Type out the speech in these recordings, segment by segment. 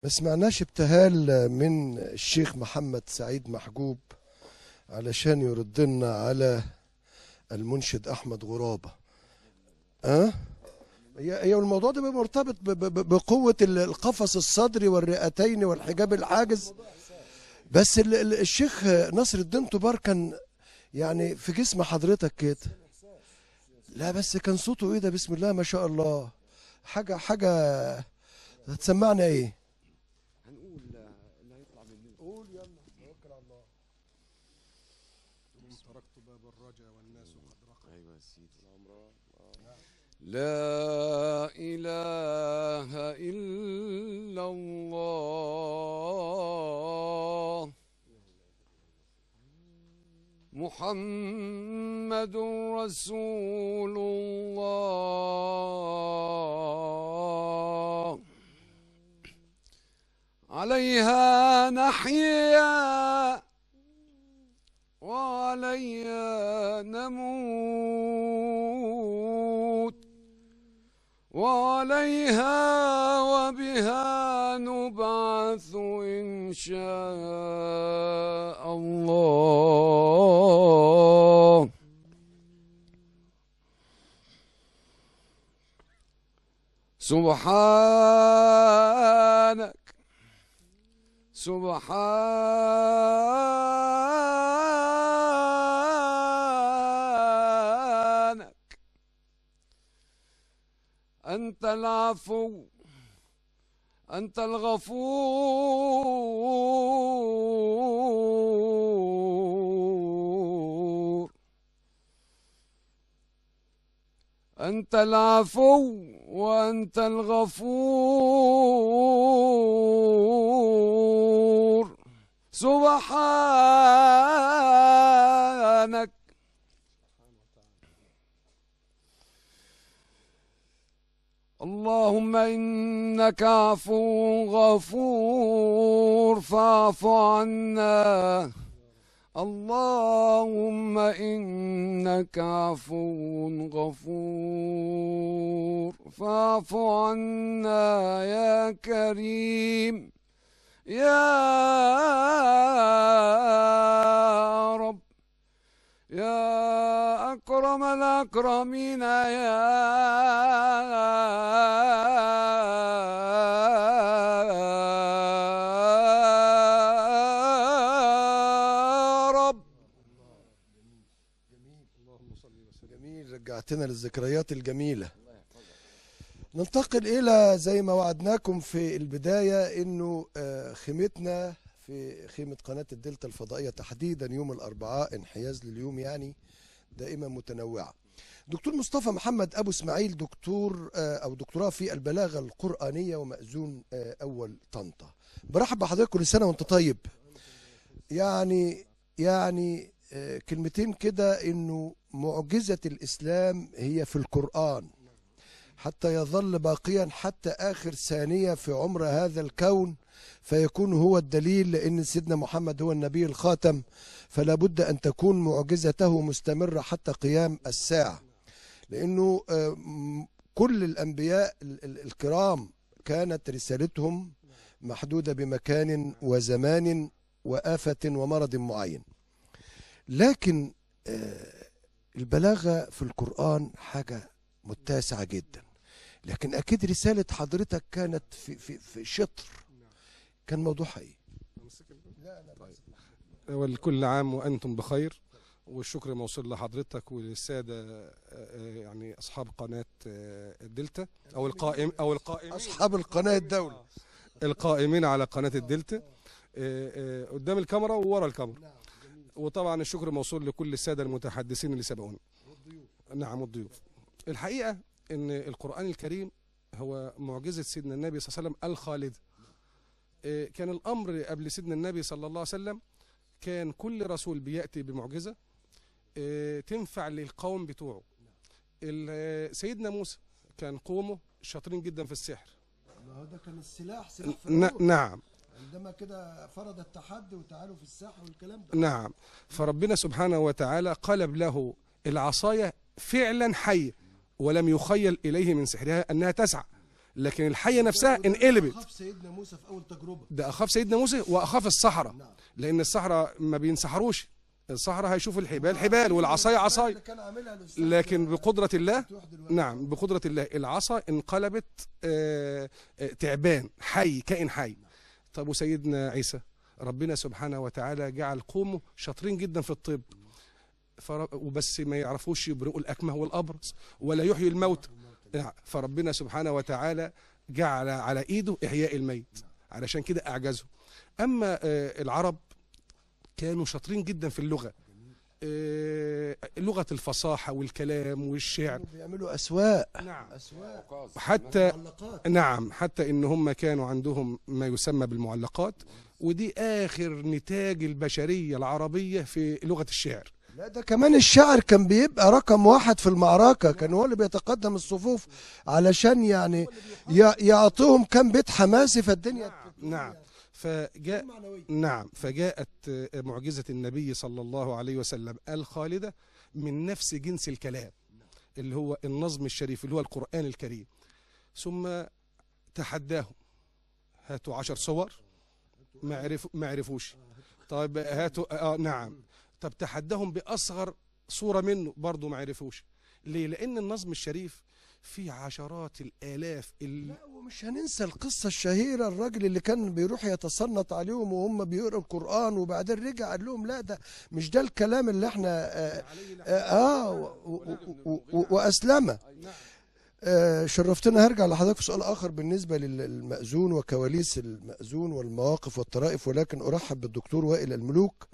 ما سمعناش ابتهال من الشيخ محمد سعيد محجوب علشان يرد لنا على المنشد أحمد غرابة. أه؟ هي الموضوع ده مرتبط بقوة القفص الصدري والرئتين والحجاب الحاجز. بس الشيخ نصر الدين طوبار كان يعني في جسم حضرتك كده. لا بس كان صوته ايه ده، بسم الله ما شاء الله، حاجة حاجة. هتسمعنا ايه؟ هنقول اللي هيطلع مننا. قول يلا، توكل على الله. تركت باب الرجا والناس قد رقوا. ايوه يا سيدي. لا إله إلا الله محمد رسول الله، عليها نحيا وعليها نموت وعليها وبها نبعث إن شاء الله. سبحانك سبحانك أنت العفو أنت الغفور، أنت العفو وأنت الغفور. سبحانك. اللهم إنك عفو غفور فاعف عنا. اللهم إنك عفو غفور فاعف عنا يا كريم يا رب يا أكرم الأكرمين يا رب. جميل، رجعتنا للذكريات الجميلة. ننتقل إلى زي ما وعدناكم في البداية إنه خيمتنا في خيمة قناة الدلتا الفضائية تحديدا يوم الأربعاء، انحياز لليوم يعني، دائما متنوعة. دكتور مصطفى محمد أبو إسماعيل، دكتور أو دكتوراه في البلاغة القرآنية ومأذون أول طنطا. برحب بحضرتك، كل سنة وأنت طيب. يعني كلمتين كده، إنه معجزة الإسلام هي في القرآن حتى يظل باقيا حتى آخر ثانية في عمر هذا الكون، فيكون هو الدليل، لأن سيدنا محمد هو النبي الخاتم، فلا بد أن تكون معجزته مستمرة حتى قيام الساعة، لأنه كل الأنبياء الكرام كانت رسالتهم محدودة بمكان وزمان وآفة ومرض معين، لكن البلاغة في القرآن حاجة متسعة جدا. لكن أكيد رسالة حضرتك كانت في شطر، كان موضوعها إيه؟ والكل عام وأنتم بخير، والشكر موصول لحضرتك وللسادة يعني أصحاب قناة الدلتا أو القائم أو القائمين أصحاب القناة الدولة القائمين على قناة الدلتا قدام الكاميرا وورا الكاميرا. وطبعا الشكر موصول لكل السادة المتحدثين اللي سبقونا. نعم، والضيوف. الحقيقة إن القرآن الكريم هو معجزة سيدنا النبي صلى الله عليه وسلم الخالدة. كان الأمر قبل سيدنا النبي صلى الله عليه وسلم كان كل رسول بيأتي بمعجزة تنفع للقوم بتوعه. سيدنا موسى كان قومه شاطرين جدا في السحر. ما هو ده كان السلاح، سلاح فرعون. نعم، عندما كده فرض التحدي وتعالوا في الساحة والكلام ده. نعم، فربنا سبحانه وتعالى قلب له العصاية فعلا حية، ولم يخيل إليه من سحرها أنها تسعى، لكن الحية نفسها انقلبت. أخاف سيدنا موسى في أول تجربة، ده أخاف سيدنا موسى وأخاف الصحراء. نعم. لأن الصحراء ما بينسحروش، الصحراء هيشوفوا الحبال حبال والعصاية عصاية، لكن بقدرة الله، نعم بقدرة الله العصا انقلبت تعبان حي، كائن حي. طب وسيدنا عيسى ربنا سبحانه وتعالى جعل قومه شاطرين جدا في الطب، وبس ما يعرفوش يبرئوا الأكمه والأبرص ولا يحيي الموت، فربنا سبحانه وتعالى جعل على إيده إحياء الميت، علشان كده أعجزه. أما العرب كانوا شاطرين جدا في اللغة، لغة الفصاحة والكلام والشعر، بيعملوا أسواق. نعم. أسواق حتى نعم، حتى إن هم كانوا عندهم ما يسمى بالمعلقات، ودي آخر نتاج البشرية العربية في لغة الشعر. لا ده كمان الشاعر كان بيبقى رقم واحد في المعركة، كان هو اللي بيتقدم الصفوف علشان يعني يعطيهم كم بيت حماسي فالدنيا. نعم. فجاء نعم، فجاءت معجزة النبي صلى الله عليه وسلم الخالدة من نفس جنس الكلام اللي هو النظم الشريف اللي هو القرآن الكريم. ثم تحداهم، هاتوا 10 صور، ما عرفوش. طيب هاتوا نعم، طب تحداهم بأصغر صورة منه برضه ما عرفوش. ليه؟ لأن النظم الشريف في عشرات الآلاف. لا، ومش هننسى القصة الشهيرة، الراجل اللي كان بيروح يتصنط عليهم وهم بيقروا القرآن، وبعدين رجع قال لهم لا ده مش ده الكلام اللي احنا وأسلمه. شرفتنا. هرجع لحضرتك في سؤال آخر بالنسبة للمأذون وكواليس المأذون والمواقف والطرائف، ولكن أرحب بالدكتور وائل الملوك،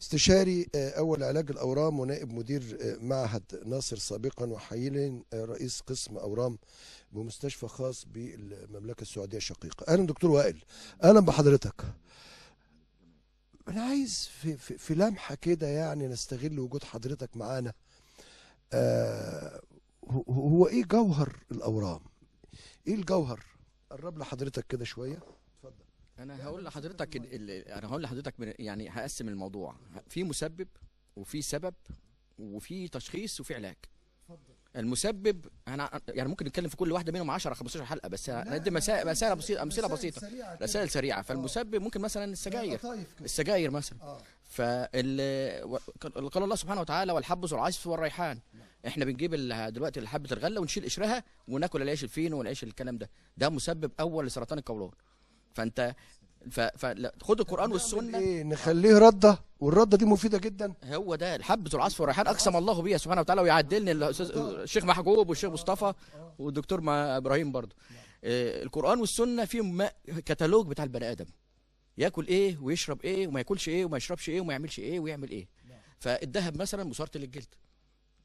استشاري أول علاج الأورام ونائب مدير معهد ناصر سابقا، وحاليا رئيس قسم أورام بمستشفى خاص بالمملكة السعودية الشقيقة. أهلا دكتور وائل، أهلا بحضرتك. أنا عايز في لمحة كده يعني نستغل وجود حضرتك معانا. هو إيه جوهر الأورام؟ إيه الجوهر؟ قرب لحضرتك كده شوية. اتفضل. انا هقول لحضرتك يعني هقسم الموضوع، في مسبب وفي سبب وفي تشخيص وفي علاج. المسبب انا يعني ممكن نتكلم في كل واحدة منهم 10 15 حلقة، بس هندي رسائل بسيطة، امثلة بسيطة، رسائل سريعة. فالمسبب ممكن مثلا السجاير، السجاير مثلا. قال الله سبحانه وتعالى والحب ذو العصف والريحان. احنا بنجيب دلوقتي حبه الغلة ونشيل قشرها وناكل العيش الفينو والعيش الكلام ده، ده مسبب اول لسرطان القولون. فانت خد القران والسنة، ايه نخليه رده، والرده دي مفيدة جدا. هو ده الحب ذو العصف والريحان، اقسم الله بيها سبحانه وتعالى، ويعدلني الاستاذ الشيخ محجوب والشيخ مصطفى والدكتور ابراهيم برضه. القران والسنة فيهم كتالوج بتاع البني ادم، ياكل ايه ويشرب ايه وما ياكلش ايه وما يشربش ايه وما يعملش ايه ويعمل ايه. فالذهب مثلا مسرطن للجلد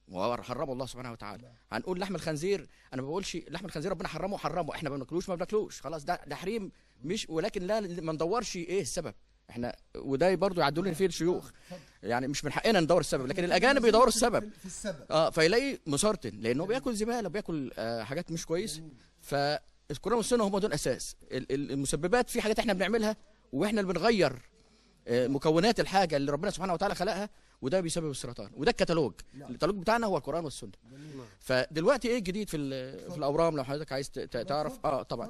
وحرمه الله سبحانه وتعالى. هنقول لحم الخنزير، انا ما بقولش لحم الخنزير ربنا حرمه، احنا ما بناكلوش ما بناكلوش خلاص، ده تحريم مش، ولكن لا ما ندورش ايه السبب احنا، وده برضو يعدوا لنا فيه الشيوخ، يعني مش من حقنا ندور السبب، لكن الاجانب بيدوروا السبب. فيلاقي مسرطن لانه بياكل زبالة وبياكل حاجات مش كويسة. فالقران والسنة هم دول اساس المسببات. في حاجات احنا بنعملها واحنا اللي بنغير مكونات الحاجة اللي ربنا سبحانه وتعالى خلقها، وده بيسبب السرطان، وده الكتالوج. الكتالوج بتاعنا هو القرآن والسنة. فدلوقتي ايه الجديد في الاورام لو حضرتك عايز تعرف؟ طبعا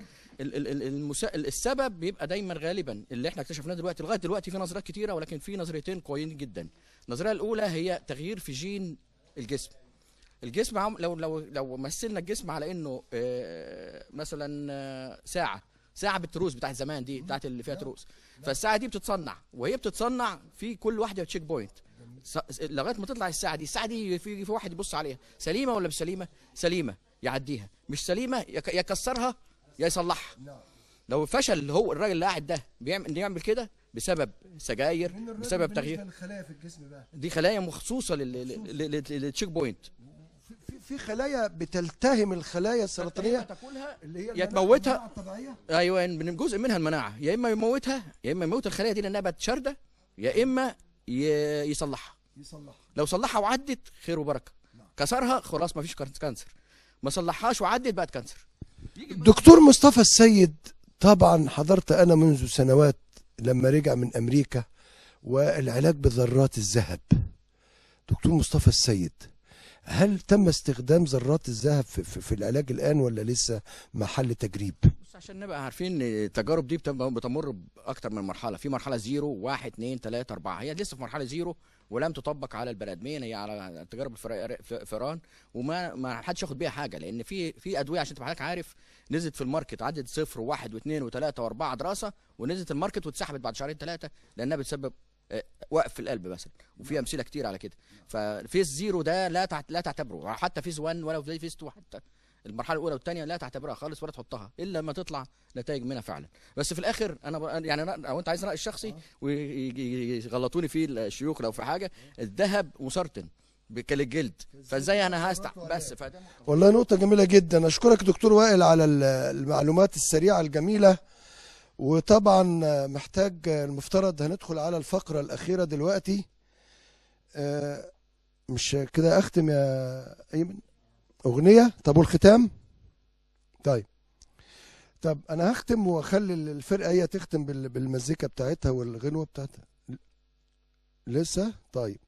السبب بيبقى دايما غالبا اللي احنا اكتشفناه دلوقتي، لغاية دلوقتي في نظريات كتيرة، ولكن في نظريتين قويين جدا. النظرية الاولى هي تغيير في جين الجسم. الجسم لو لو لو مثلنا الجسم على انه مثلا ساعة بالتروس بتاعت زمان دي، بتاعت اللي فيها تروس، فالساعة دي بتتصنع، وهي بتتصنع في كل واحدة check point لغاية ما تطلع الساعة دي. الساعة دي في واحد يبص عليها سليمة ولا مش سليمة، سليمة يعديها، مش سليمة يكسرها يا يصلحها. لو فشل هو الراجل اللي قاعد ده بيعمل كده بسبب سجاير، بسبب تغيير الخلايا في الجسم بقى، دي خلايا مخصوصة لل check point. في خلايا بتلتهم الخلايا السرطانية تاكلها اللي هي يا تموتها، ايوه من جزء منها المناعة، يا اما يموتها، يا اما يموت الخلايا دي لانها بقت شارده، يا اما يصلحها. لو صلحها وعدت خير وبركة، كسرها خلاص ما فيش cancer، ما صلحهاش وعدت بقت cancer. دكتور مصطفى السيد، طبعا حضرت انا منذ سنوات لما رجع من امريكا والعلاج بذرات الذهب. دكتور مصطفى السيد، هل تم استخدام ذرات الذهب في العلاج الآن ولا لسه محل تجريب؟ بس عشان نبقى عارفين التجارب دي بتمر باكتر من مرحلة، في مرحلة 0 1 2 3 4، هي لسه في مرحلة 0 ولم تطبق على البني ادمين، هي على تجارب الفئران، وما ما حدش ياخد بيها حاجة، لان في ادوية عشان تبقى حضرتك عارف نزلت في ال market عدت 0 و1 و2 و3 و4 دراسة، ونزلت ال market واتسحبت بعد شهرين 3 لانها بتسبب وقف في القلب مثلا، وفي امثلة كتير على كده. ف phase 0 ده لا تعتبره، حتى phase 1 ولا phase 2، حتى المرحلة الاولى والثانية لا تعتبرها خالص ولا تحطها الا لما تطلع نتائج منها فعلا. بس في الاخر انا يعني لو انت عايز رايي الشخصي ويغلطوني فيه الشيوخ لو في حاجة، الذهب مسرطن للجلد، فازاي انا هستع بس والله نقطة جميلة جدا. اشكرك دكتور وائل على المعلومات السريعة الجميلة، وطبعا محتاج المفترض هندخل على الفقرة الاخيرة دلوقتي. مش كده اختم يا ايمن؟ اغنية؟ طب والختام؟ طيب، طب انا هختم واخلي الفرقة هي تختم بالمزيكا بتاعتها والغنوه بتاعتها. لسه؟ طيب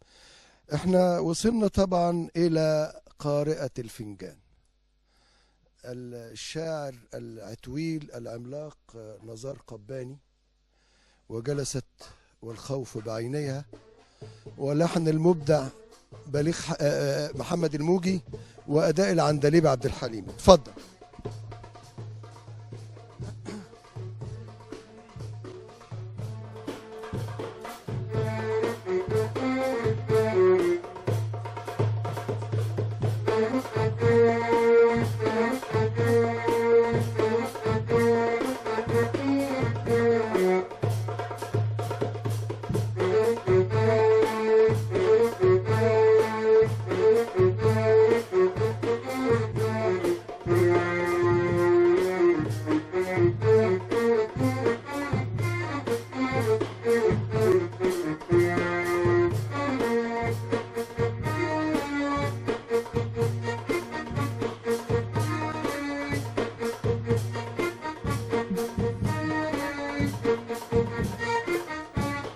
احنا وصلنا طبعا الى قارئة الفنجان، الشاعر العتويل العملاق نزار قباني، وجلست والخوف بعينيها، ولحن المبدع بليغ محمد الموجي، وأداء العندليب عبد الحليم. اتفضل.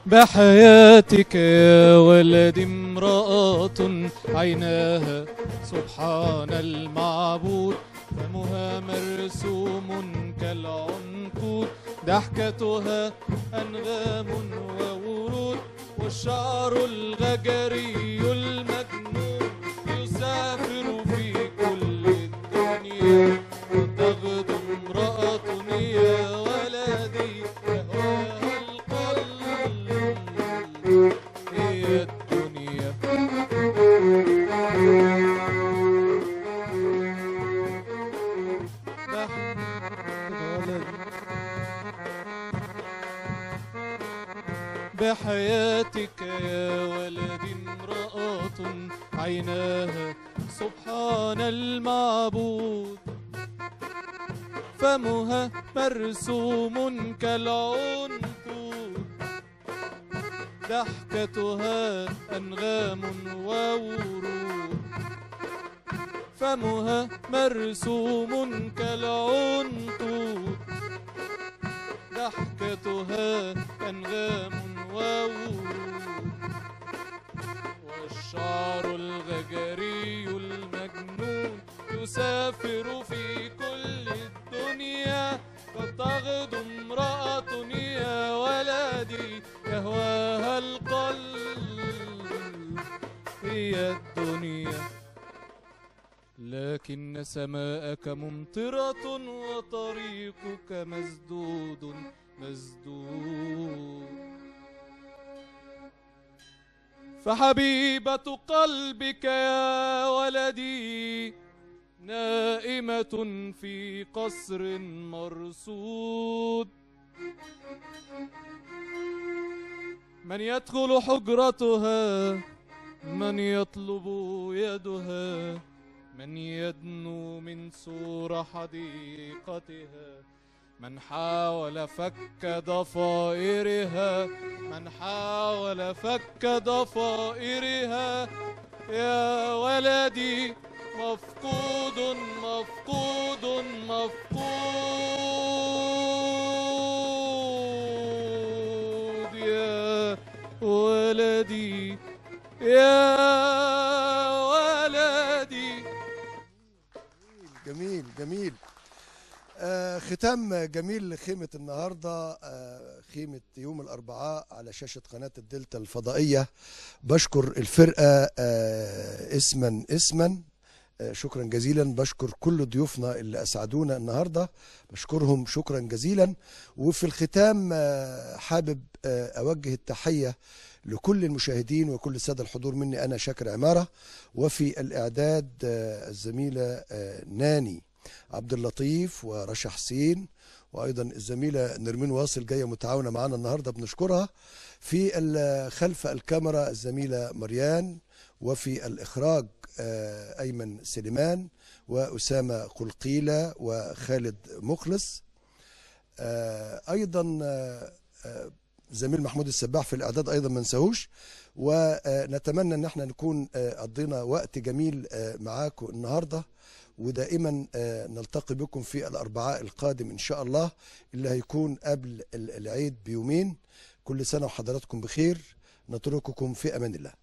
بحياتك يا ولدي امرأة عيناها سبحان المعبود، فمها مرسوم كالعنقود، ضحكتها أنغام وورود، والشعر الغجري المجنون يسافر في كل الدنيا، وتغدو امرأة يا ولدي يهواها القلب هي الدنيا. بحياتك يا ولدي امرأة عيناها سبحان المعبود، فمها مرسوم كالعنقود، ضحكتها أنغام وورود، فمها مرسوم كالعنقود، ضحكتها أنغام وورود، والشعر الغجري المجنون يسافر في كل الدنيا، قد تغدو امرأة يا ولدي يهواها القلب هي الدنيا. لكن سماءك ممطرة وطريقك مسدود مسدود، فحبيبة قلبك يا ولدي نائمة في قصر مرصود، من يدخل حجرتها، من يطلب يدها، من يدنو من سور حديقتها، من حاول فك ضفائرها، من حاول فك ضفائرها يا ولدي مفقود مفقود مفقود يا ولدي يا ولدي. جميل. ختام جميل لخيمة النهاردة، خيمة يوم الأربعاء على شاشة قناة الدلتا الفضائية. بشكر الفرقة اسما اسما، شكرا جزيلا. بشكر كل ضيوفنا اللي أسعدونا النهاردة، بشكرهم شكرا جزيلا. وفي الختام حابب أوجه التحية لكل المشاهدين وكل السادة الحضور مني أنا شاكر عمارة، وفي الإعداد الزميلة ناني عبد اللطيف ورشا حسين، وأيضا الزميلة نرمين واصل جاية متعاونة معنا النهاردة بنشكرها. في خلف الكاميرا الزميلة مريان، وفي الإخراج أيمن سليمان وأسامة قلقيلة وخالد مخلص. أيضا زميل محمود السباح في الإعداد أيضا ما نساهوش. ونتمنى أن احنا نكون قضينا وقت جميل معاكم النهاردة، ودائما نلتقي بكم في الأربعاء القادم إن شاء الله، اللي هيكون قبل العيد بيومين. كل سنة وحضراتكم بخير، نترككم في أمان الله.